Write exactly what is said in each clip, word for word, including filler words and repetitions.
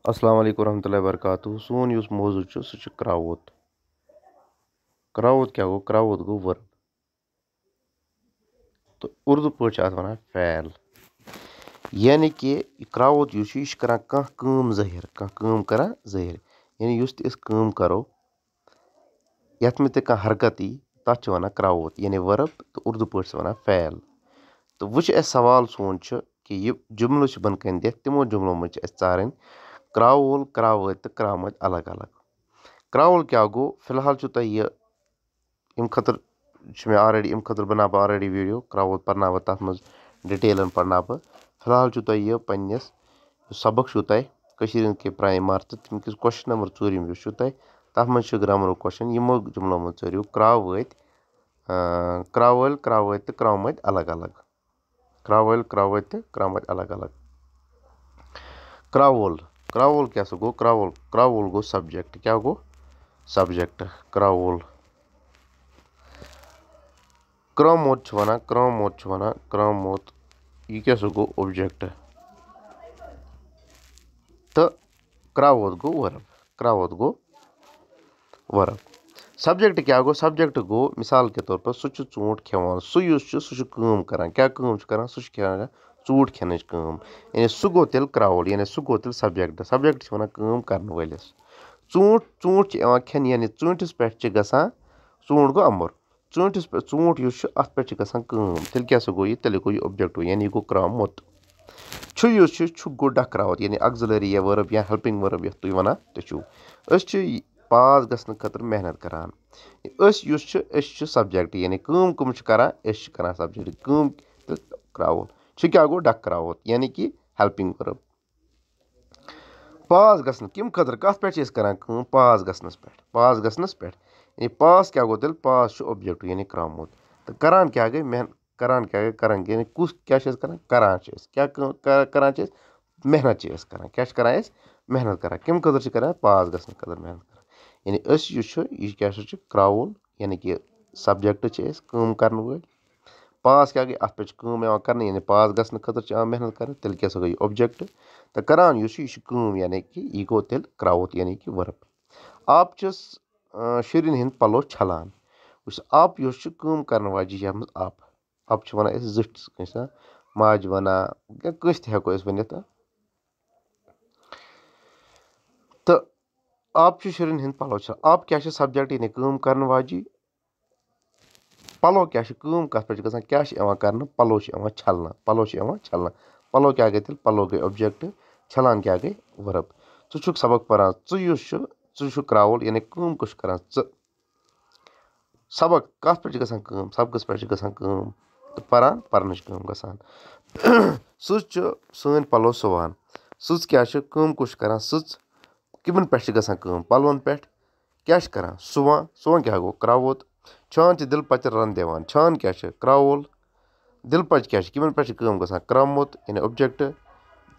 السلام علیکم ورحمۃ اللہ وبرکاتہ۔ سون یُس موضوع چھُ، سُہ چھُ کرٛاوُت۔ کرٛاوُت کیٛاہ گوٚو؟ کرٛاوُت گوٚو ؤرٕب۔ تہٕ اُردو پٲٹھۍ چھِ اَتھ وَنان فعل۔ یعنی کہِ یہِ کرٛاوُت یُس چھُ، یہِ چھُ کَران کانٛہہ کٲم ظٲہِر، کانٛہہ کٲم کَران ظٲہِر۔ یعنی یُس تہِ أسۍ کٲم کَرو، یَتھ منٛز تہِ کانٛہہ حرکت یی، تَتھ چھِ وَنان کرٛاوُت، یعنی ؤرٕب، تہٕ اُردو پٲٹھۍ چھِ وَنان فعل۔ تہٕ وۄنۍ چھُ اَسہِ سوال سون چھُ کہِ یہِ جُملہٕ چھِ بۄنہٕ کَنہِ دِتھ، تِمو جُملو منٛز چھِ اَسہِ ژارٕنۍ کرٛاوُل، کرٛاوٲتۍ تہٕ کرٛامٲتۍ الگ الگ۔ کرٛاوُل کیٛاہ گوٚو؟ فی الحال چھُ تۄہہِ یہِ، اَمہِ خٲطرٕ چھُ مےٚ already، اَمہِ خٲطرٕ بَناو بہٕ already video، کرٛاوُل پَرناو بہٕ تَتھ منٛز، detail پَرناو بہٕ۔ فی الحال چھُ تۄہہِ یہِ پنٛنِس یُس سبق چھُو تۄہہِ کٔشیٖرِ ہِنٛدۍ کہِ primary تہٕ تَمہِ کِس question number ژوٗرِم یُس چھُ تۄہہِ، تَتھ منٛز چھُ grammar question، یِمو جُملو منٛز ژٲرِو کرٛاوٲتۍ، آ، کرٛاوٲلۍ، کرٛاوٲتۍ تہٕ کرٛامٲتۍ الگ الگ۔ کرٛاوٲلۍ، کرٛاوٲتۍ تہٕ کرٛامٲتۍ الگ الگ۔ کرٛاوُل، کرٛاوُل کیٛاہ سا گوٚو؟ کرٛاوُل، کرٛاوُل گوٚو subject۔ کیٛاہ گوٚو؟ Subject، کرٛاوُل۔ کرٛامُت چھِ وَنان، کرٛامُت چھِ وَنان، کرٛامُت۔ یہِ کیٛاہ سا گوٚو؟ Object۔ تہٕ کرٛاوُت گوٚو verb، کرٛاوُت گوٚو verb۔ Subject کیٛاہ گوٚو؟ Subject گوٚو، مِثال کے طور پر، سُہ چھُ ژوٗنٛٹھ کھٮ۪وان۔ سُہ یُس چھُ، سُہ چھُ کٲم کَران۔ کیٛاہ کٲم چھُ کَران؟ سُہ چھُ کھٮ۪وان ژوٗنٛٹھ کھٮ۪نٕچ کٲم۔ یعنی سُہ گوٚو تیٚلہِ کرٛاوُل، یعنی سُہ گوٚو تیٚلہِ subject۔ Subject چھِ وَنان کٲم کَرَن وٲلِس۔ ژوٗنٛٹھ، ژوٗنٛٹھ چھِ یِوان کھٮ۪نہٕ، یعنی ژوٗنٛٹھِس پٮ۪ٹھ چھِ گژھان، ژوٗنٛٹھ گوٚو اَمُر۔ ژوٗنٛٹھِس پٮ۪ٹھ، ژوٗنٛٹھ یُس چھُ، اَتھ پٮ۪ٹھ چھِ گژھان کٲم۔ تیٚلہِ کیٛاہ سا گوٚو یہِ؟ تیٚلہِ گوٚو یہِ object، یعنی یہِ گوٚو کرٛامُت۔ چھُ یُس چھُ، چھُ گوٚو ڈکھ کرٛاوُت، یعنی auxiliary یا verb یا helping verb یَتھ تُہۍ وَنان تہِ چھُو۔ أسۍ چھِ یہِ pass گژھنہٕ خٲطرٕ محنت کران۔ أسۍ یُس چھِ، أسۍ چھِ subject، یعنی کٲم کٕم چھِ کران؟ أسۍ چھِ کران subject کٲم تہٕ کرٛاوُل۔ چھُ کیٛاہ گوٚو؟ ڈکھ کرٛاوُت، یعنی کہِ helping verb۔ Pass گژھنہٕ کَمہِ خٲطرٕ، کَتھ پٮ۪ٹھ چھِ أسۍ کران کٲم؟ Pass گژھنَس پٮ۪ٹھ، pass گژھنَس پٮ۪ٹھ۔ یعنی pass کیٛاہ گوٚو تیٚلہِ؟ Pass چھُ object، یعنی کرٛامُت۔ تہٕ کران کیٛاہ گٔے؟ محن-، کران کیٛاہ گٔے؟ کران گٔے، یعنی کُس، کیٛاہ چھِ أسۍ کران؟ کران چھِ أسۍ۔ کیٛاہ کٲم کر-، کران چھِ أسۍ؟ محنت چھِ أسۍ کران۔ کیٛاہ چھِ کران أسۍ؟ محنت کران۔ کَمہِ خٲطرٕ چھِ کران؟ Pass گژھنہٕ خٲطرٕ محنت کران۔ یعنی أسۍ یُس چھُ، یہِ کیٛاہ سا چھُ؟ کرٛاوُل، یعنی کہِ subject چھِ أسۍ، کٲم کرن وٲلۍ۔ Pass کیٛاہ گٔے؟ اَتھ پٮ۪ٹھ چھِ کٲم یِوان کرنہٕ، یعنی pass گژھنہٕ خٲطرٕ چھِ یِوان محنت کرنہٕ، تیٚلہِ کیٛاہ سا گوٚو یہِ object؟ تہٕ کران یُس چھُ، یہِ چھُ کٲم، یعنی کہِ یہِ گوٚو تیٚلہِ کرٛاوُت، یعنی کہِ verb۔ آپ چھِس، اۭں، شُرٮ۪ن ہٕنٛدۍ پَلو چھَلان۔ یُس آپ یُس چھُ کٲم کرن واجہِ، یَتھ منٛز آپ، آپ چھِ وَنان أسۍ زِٹھِس کٲنٛسہِ، ہا، ماجہِ وَنان، یا کٲنٛسہِ تہِ ہٮ۪کو أسۍ ؤنِتھ۔ تہٕ آپ چھُ شُرٮ۪ن ہٕنٛدۍ پَلو چھَلان۔ آپ کیٛاہ چھِ؟ Subject، یعنی کٲم کرن واجہِ۔ پَلو کیٛاہ چھِ؟ کٲم کَتھ پٮ۪ٹھ چھِ گژھان؟ کیٛاہ چھِ یِوان کرنہٕ؟ پَلو چھِ یِوان چھَلنہٕ۔ پَلو چھِ یِوان چھَلنہٕ۔ پَلو کیٛاہ گٔے تیٚلہِ؟ پَلو گٔے object، چھَلان کیٛاہ گٔے؟ Verb۔ ژٕ چھُکھ سبق پَران۔ ژٕ یُس چھُ، ژٕ چھُکھ کرٛاوُل، یعنی کٲم کُس چھُ کران؟ ژٕ۔ سبق کَتھ پٮ۪ٹھ چھِ گژھان کٲم؟ سبقَس پٮ۪ٹھ چھِ گژھان کٲم۔ تہٕ پَران، پَرنٕچ کٲم گژھان۔ سٕژ چھِ سٲنۍ پَلو سُوان۔ سٕژ کیٛاہ چھِ؟ کٲم کُس چھِ کران؟ سٕژ۔ کِمَن پٮ۪ٹھ چھِ گژھان کٲم؟ پَلوَن پٮ۪ٹھ۔ کیٛاہ چھِ کران؟ سُوان۔ سُوان کیٛاہ گوٚو؟ کرٛاوُت۔ چھان چھِ دِل پَتہٕ رَن دِوان۔ چھان کیٛاہ چھِ؟ کرٛاوُل۔ دِل پَچہِ کیٛاہ چھِ؟ کِمَن پٮ۪ٹھ چھِ کٲم گژھان؟ کرٛامُت، یعنی object۔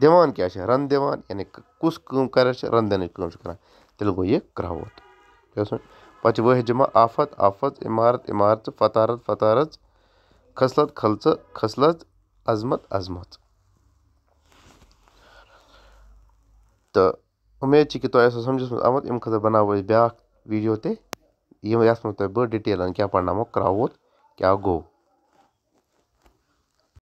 دِوان کیٛاہ چھِ؟ رَن دِوان، یعنی ک-، کُس کٲم کران چھِ؟ رَن دِنٕچ کٲم چھِ کران۔ تیٚلہِ گوٚو یہِ کرٛاوُت۔ کیٛاہ سا؟ پَتہٕ چھِ وٲحِد جمع آفت، آفژ، عمارت، عمارژٕ، فتارت، فتارٕژ، خصلت، خلژٕ، خصلت، عظمت، عظمت۔ تہٕ اُمید چھِ کہِ تۄہہِ آسیو سَمجھَس منٛز آمُت۔ اَمہِ خٲطرٕ بَناوو أسۍ بیٛاکھ video تہِ، یِم، یَتھ منٛز تۄہہِ بہٕ detail کیٛاہ پَرناوو، کرٛاوُت کیٛاہ گوٚو۔